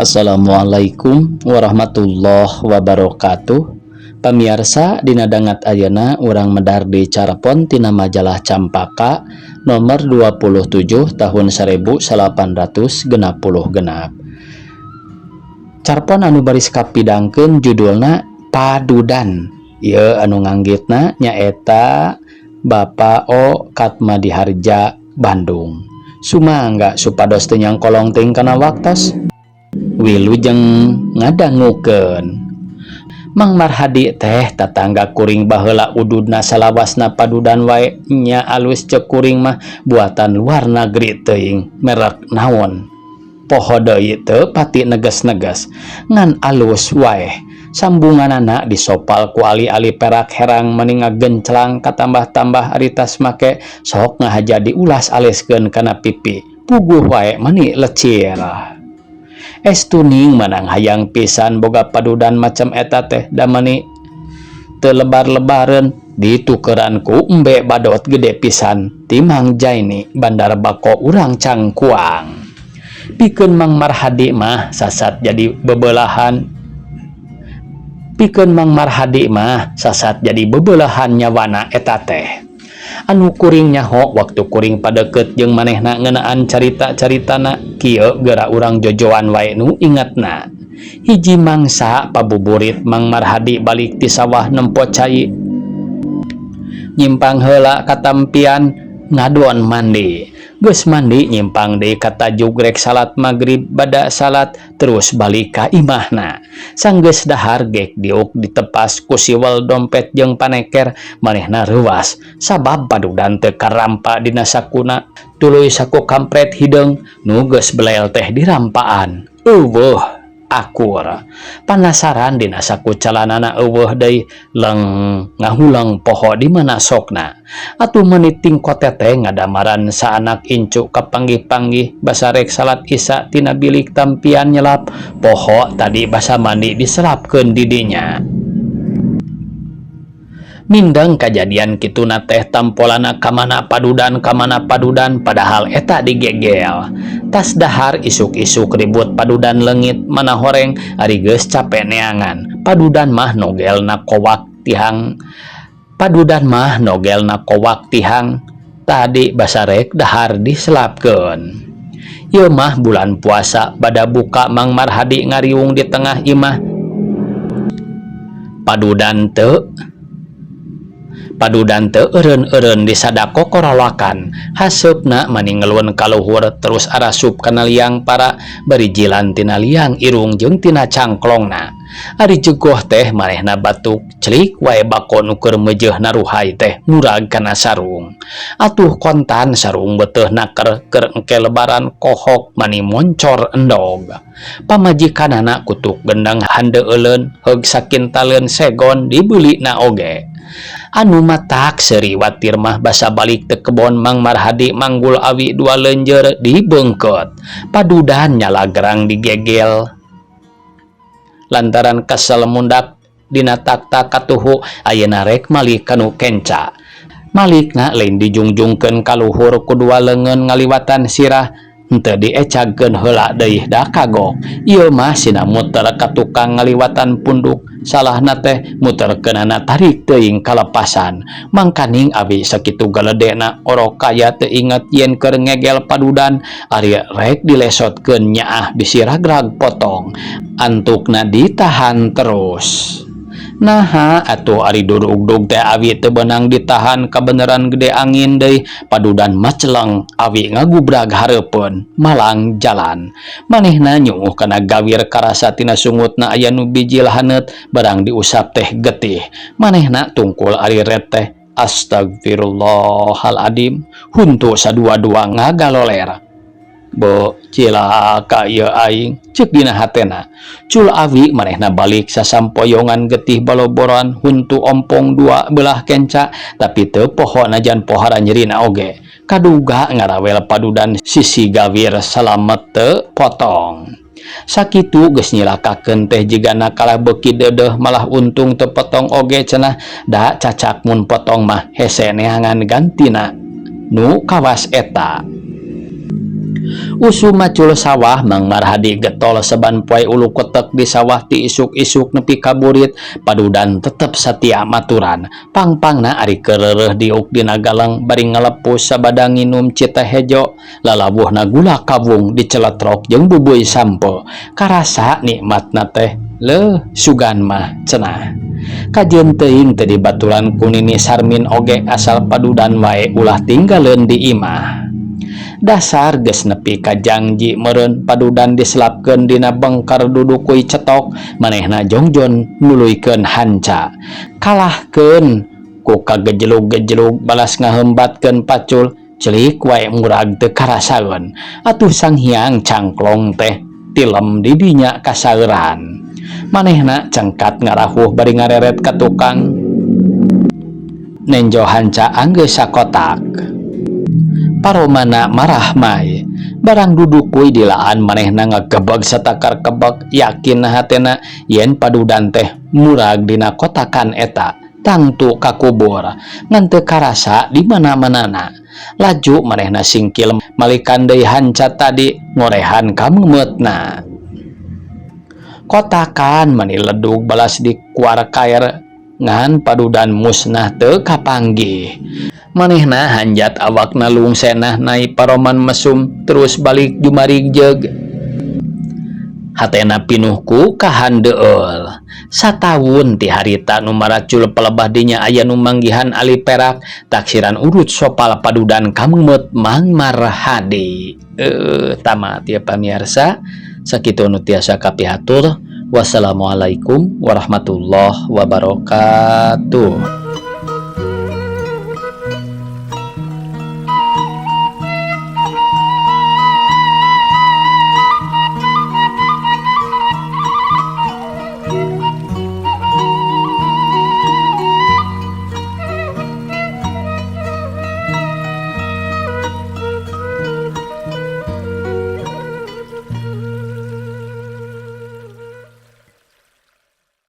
Assalamualaikum warahmatullahi wabarakatuh. Pamiarsa, dina dangat ayeuna urang medar di carpon tina majalah Campaka nomor 27 tahun 1866. Carpon anu baris kapidangkeun judulna Padudan. Ieu anu nganggitna nyaeta Bapak O Katmadiharja, Bandung. Sumangga supados teu nyangkolong teuing kana waktos. Wilujeng ngadangukeun. Mang Marhadi teh tatangga kuring baheula. Ududna salawasna padudan wae nya, alus cek kuring mah, buatan luar negeri teuing merek naon, poho deui, teu pati neges-neges, ngan alus wae. Sambunganana disopal ku ali-ali perak herang, meni ngagenclang katambah-tambah. Ari tas make sok ngahaja diulas aleskeun kana pipi, puguh wae meni lecir. Estuning menang hayang pisan boga padudan macam eta teh, da meni teu lebar-lebareun. Ditukeran ku embe badot gede pisan ti Mang Jaini, Bandar Bako, urang Cangkuang. Pikeun Mang Marhadi mah sasat jadi bebelahan, pikeun Mang Marhadi mah sasat jadi bebelahan nyawana eta teh. Anu kuring nyaho waktu kuring padeket jeung manehna ngeunaan carita-caritana kieu, geura urang jojoan wae nu ingatna. Hiji mangsa pabuburit, Mang Marhadi balik ti sawah nempo cai, nyimpang heula ka tampian ngadon mandi. Geus mandi, nyimpang deui ka tajug rek salat magrib. Bada salat terus balik ka imahna. Sanggeus dahar, gek diuk ditepas ku siwel dompet jeung paneker. Manehna reuwas sabab padudan teu karampa dina sakuna. Tuluy saku kampret hideung nu geus belel teh dirampaan, euweuh akur. Panasaran, dina saku calanana euweuh deui. Leng ngahulang, poho di mana sokna. Atuh meni tingkote teh ngadamaran saanak incu kapanggih-panggih basa rek salat Isya tina bilik tampian nyelap. Poho tadi basa mandi diselapkeun di dinya. Mindeng kajadian kituna teh tampolana kamana padudan, kamana padudan, padahal eta digegel. Tas dahar, isuk-isuk ribut padudan leungit. Mana horeng, ari geus cape neangan. Padudan mah nogelna kowak tihang, padudan mah nogelna kowak tihang tadi basa rek dahar diselapkeun. Ieu mah bulan puasa. Bada buka, Mang Marhadi ngariung di tengah imah. Padudan teu eureun-eureun disada kokorolakan. Haseupna mani ngelueun kaluhur, terus arasup kana liang para, bari jilan tina liang irung jeung tina cangklongna. Ari jegoh teh manehna batuk celik wae, bako nu keur meujeuh naruhay teh murag kana sarung. Atuh kontan sarung beuteuhna ker keur engke lebaran kohok mani moncor endog. Pamajikanana kutuk gendang handeueuleun, heug sakintaleun segon dibeulina oge. Anu matak seuri watir mah basa balik ti kebon, Mang Marhadi manggul awi dua lenjer dibeungkeut. Padudan nyala gerang digegel. Lantaran kesel mundak dina takta katuhu, ayeuna rek malik kanu kenca. Malikna lain dijungjungkeun kaluhur ku dua leungeun ngaliwatan sirah, henteu diecagkeun heula deui da kagok. Ieu mah sina muter ka tukang ngaliwatan punduk. Salahna teh muterkeunana tarik teuing kalepasan. Mangkaning awi sakitu galedena, orok kaya teu inget yen keur ngegel padudan ari rek dilesotkeun nyaah bisi ragrag potong. Antukna ditahan terus. Naha atuh ari durugdug teh awi teu beunang ditahan, kabeneran gede angin deui. Padudan maceleng, awi ngagubrag hareupeun malang jalan. Manehna nyuuh kana gawir, karasa tina sungutna aya nu bijil haneut, barang diusap teh getih. Manehna tungkul ari ret teh, astagfirullahaladzim, huntu sadua-dua ngagaloler. "Bo cilaka ieu aing," ceuk dina hatena. Cul awi manehna balik sasampoyongan, getih baloboran, huntu ompong dua belah kenca, tapi teu poho najan pohara nyerina oge. Kaduga ngarawel padudan sisi gawir salamet teu potong. Sakitu geus nyilakakeun teh jigana kalah beuki deudeuh, malah untung teu potong oge cenah, da cacak mun potong mah hese neangan gantina nu kawas eta. Usum macul sawah Mang Marhadi getol saban poe ulu ketek di sawah ti isuk-isuk nepi ka burit padudan tetep satia maturan pang-pangna ari kereureuh diuk dina galeng bari ngalepus sabada nginum citeh hejo lalawuhna gula kawung diceletrok jeung bubuy sampe karasa nikmatna teh leuh sugan mah cenah kajeun teuing teu dibaturan ku Nini Sarmin oge asal padudan wae ulah tinggaleun di imah. Dasar geus nepi ka jangji meureun padudan diselapkeun dina bengker dudukuy cetok manehna jongjon nuluykeun hanca kalahkeun ku kagejelug-gejelug balas ngaheumbatkeun pacul celik wae murag teu karasaeun atuh Sang Hyang Cangklong teh tilem di dinya kasauran manehna cengkat ngarahuh bari ngareret ka tukang nenjo hanca anggeus sakotak. Paromana marahmai barang dudukuy dilaan manehna ngagebeg satakar kebek yakin hatena yen padudan teh murag dina kotakan eta tangtu kakubur ngan teu karasa di mana-manana laju manehna singkil malikan deui hanca tadi ngorehan kamemeutna kotakan mani ledug balas dikuar kair ngan padudan musnah teu kapanggih manehna hanjat awakna lungsenah naik paroman mesum terus balik jumarig jeung hatena pinuh ku kahandeueul satawun ti harita nu maracul pelebah dinya aya nu manggihan ali perak taksiran urut sopal padudan kamemeut Mang Marhadi. Tamat ya pamirsa, sakitu nu tiasa kapihatur. Wassalamualaikum warahmatullahi wabarakatuh.